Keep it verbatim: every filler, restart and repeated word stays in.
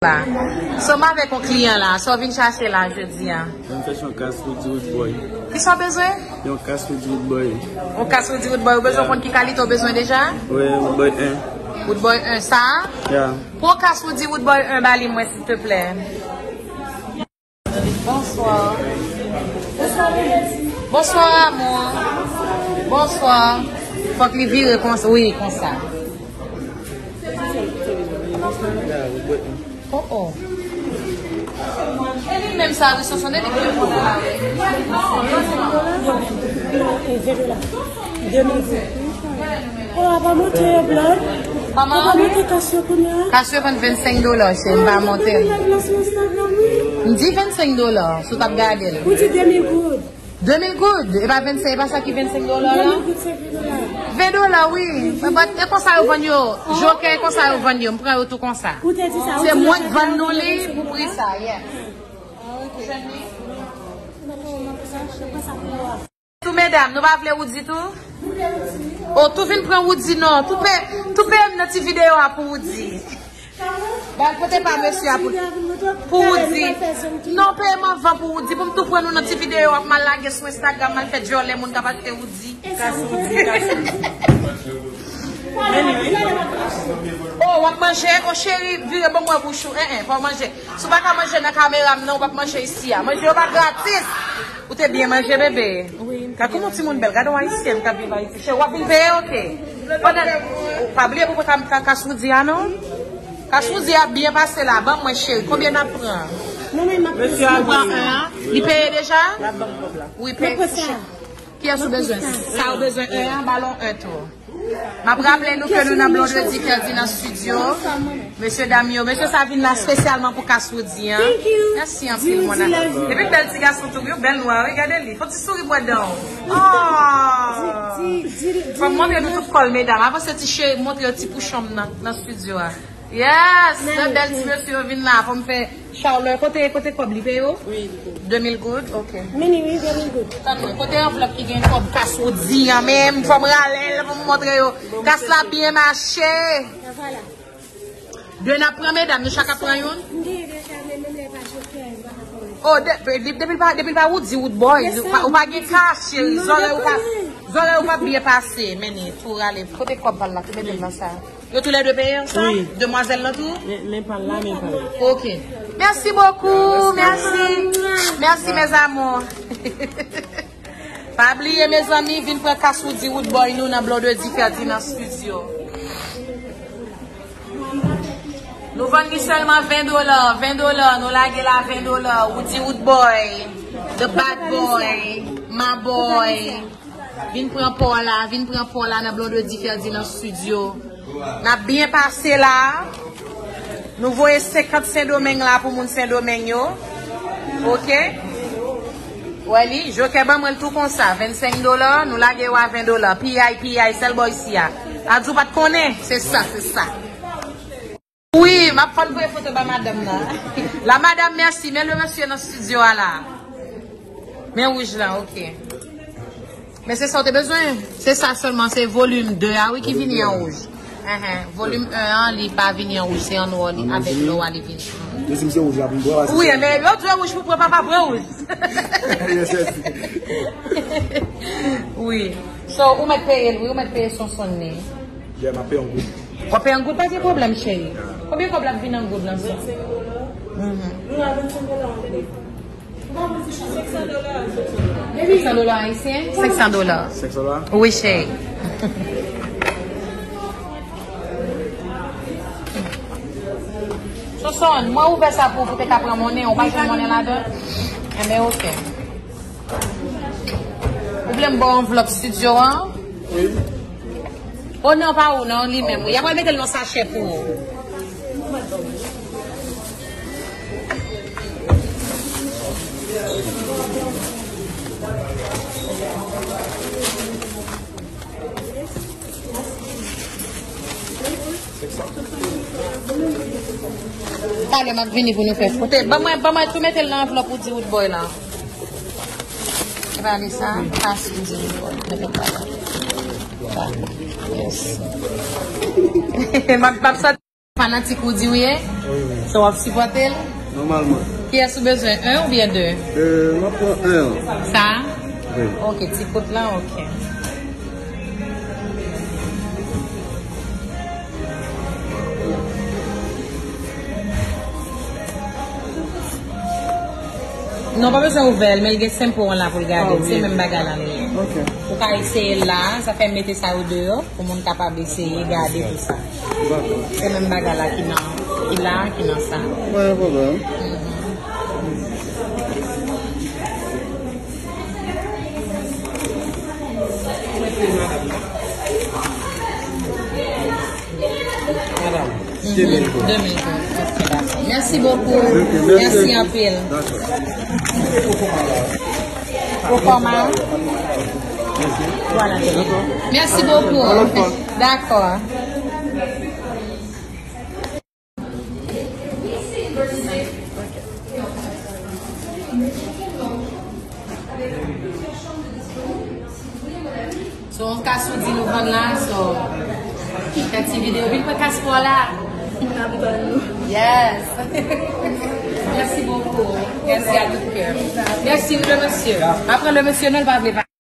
la. So, m avèk yon kliyan la. Sa w vin chache la jodi a? Mwen chèche yon kas Roody Roodboy. Kisa w bezwen? Yon kas Roody Roodboy. Yon kas Roody Roodboy. Ou bezwen konn ki kalite w bezwen deja? Wi, Roodboy en. Roodboy en, sa? Ya. Pran kas Roody Roodboy en ba li mwen, silteplè. Bonsoir. Bonsoir, amour. Bonsoir. Fòk li vire konsa. Wi, konsa. Oh, oh. E li menm sa, wi, Sonson, depi ki yo konn la, wi. De mil. Oh, a pa monte yo, Blood. Kòman? A pa monte kas yo kounye a? Kas yo vann vennsenk dola, cheri, m pa monte l. Ou di vennsenk dola, si w t ap gade l. Ou di de mil goud. De mil goud? E pa vennsenk, e pa sa ki vennsenk dola la? De mil goud, se ven dola. Ven dola, wi. But e konsa yo vann yo. Jokè, e konsa yo vann yo. M pran yo tou konsa. Ou te di sa, ou di mwen vann nou li pou pri sa, yes. Ah, ok. Ou jwenn li? Tou medam, nou pa vle Roody tou? O, tou vin pran Roody non. Tou pe, tou peye m nan ti videyo a pou Roody. Ba l pote pa mesye a pou, pou Roody. Non, peye m anvan pou Roody, pou m tou pran nou nan ti videyo a, pou m al lage sou Instagram, m al fè djòlè moun k ap achte Roody. Kas Roody, kas Roody. O, w ap manje? O, cheri, vire ban mwen bouch ou. En, en, pa w manje. Si w pa ka manje nan kamera m nan, ou p ap manje isi a. Manje yo pa gratis. Ou te byen manje, bebe? Wi, m te byen manje. Gad kòman timoun bèl. Gade yon Ayisyèn k ap viv Ayiti. Cheri, w ap vin peye, oke. Pandan, pa bliye pou pran kas Roody a, non? Kas Roody a byen pase la. Ban mwen, cheri. Konbyen n ap pran? Non, men m ap pran. Mesye a pran en an. Li peye deja? L ap ban m kòb la. Wi, peye. Kiyès ou bezwen? Sa ou bezwen, en an, ba l yon en tou. M ap raple nou ke nou nan Blondedy Ferdinand Studio. Mesye dam yo, mesye sa vin la espesyalman pou kas Roody an. Mèsi anpil, mon amor. Epi bèl ti gason tou, yon bèl nwa, wi, gade li. Fè ti souri bwè dan w. Oh! Fò m montre nou tout kò l, medam. Avanse ti cheri, montre yo ti pouchon m nan, nan studio a. Yes! Nan bèl ti mesye yo vin la, fò m fè Charles, kote, kote kòb li peye w? Wi, li peye. De mil goud, oke. Mini, wi, de mil goud. Tann mwen, kote anvlòp ki gen kòb kas Roody an menm? Fò m rale l pou m montre yo. Kas la byen mache. Vwala. De n ap pran, medam, nou chak ap pran youn? M genyen deja, men menm lè pa chofè, m pa ka pran. O, de, depi l pa, depi l pa Roody, Roodboy, ou pa, ou pa gen kas, cheri. Zòrèy ou pa, zòrèy ou pa byen pase, men li tou rale. Kote kòb pa l la, tou mete l nan sa. Yo toulède peye ansanm? Wi. Demwazèl lan tou? Men, men pa l la, men pa l la. Ok. Merci beaucoup, merci. Merci, mes amours. Pa bliye, mezanmi, vin pran kas Roody Roodboy nou nan Blondedy Ferdinand Studio. Nou vann li sèlman ven dola, ven dola, nou lage l a ven dola. Roody Roodboy, the bad boy, my boy. Vin pran pa w la, vin pran pa w la nan Blondedy Ferdinand Studio. N ap byen pase la. Nou voye senkant Sendomeng la pou moun Sendomeng yo. Ok? Wè li, jokè ban mwen l tou konsa, vennsenk dola, nou lage yo a ven dola. P I, P I, sèl bò isi a. A di w pa t konnen? Se sa, se sa. Wi, m ap fè l voye foto ba madanm nan. La madame, merci. Men le monsieur nan studio a la. Men wouj la, ok. Men se sa w te bezwen? Se sa sèlman, se volim de a, wi, ki vini an wouj. Enhen, volim en an, li pa vini an wouj, se an nwa li, avèk nwa li vini. Yo di m se wouj la pou m pran, se sa? Wi, men yo di w wouj pou pran, papa, pran wouj. Yes, yes. Wi. So, ou mèt peye l, wi, ou mèt peye Sonson li. Yeah, m ap peye yon goud. W ap peye an goud, pa gen pwoblèm, cheri. Konbyen kòb l ap vin an goud lan, sa? Vennsenk dola. Mhm. Senk san dola. Senk san dola ayisyen? Senk san dola. Senk san dola? Wi, cheri. Sonson, mwen ouvè sa pou, pou te ka pran monnen, ou pa jwenn monnen ladan? Enben, ok. Ou vle m ba w anvlòp studio an? Wi. O non, pa ou non, li menm. Y ap mete l nan sachè pou ou. Talè m ap vini pou nou fè. Kote, ban mwen, ban mwen tou mete l nan anvlòp ou di Roodboy la. E pa li sa, pas ou di Roodboy. Mete l pa la. Yes. M ap, m ap sa. Fanatik ou di w ye? Wi, wi. So w ap sipòte l? Nòmalman. Kiyès ou bezwen? En oubyen de? Euh, m ap pran en an. Sa? Wi. Ok, ti kout lan, ok. Non, pa bezwen ouvè l, men l gen senpon an la pou l gade. Ah, se wi. Menm bagay la li ye. Ok. Ou ka eseye l la, sa fè m mete sa yo deyò, pou moun kapab eseye, gade tou sa. Dakò. Se menm bagay la ki nan, ki la, ki nan sa. Pa gen pwoblèm. Mhm. Madam, de mil goud. De mil goud. Ok, dakò. Mèsi bokou. Ok, mèsi. Mèsi anpil. Dakò. Ou kòman? Mèsi. Vwala. Dakò. Mèsi bokou. Yon lòt fwa. Dakò. So, yon kas ou di nou vann la, so, fè ti videyo, vin pran kas pa w la. N ap vann nou. Yes. Merci beaucoup. Merci à tout cœur. Merci, le monsieur. Apre le monsieur, non, l pa vle pa.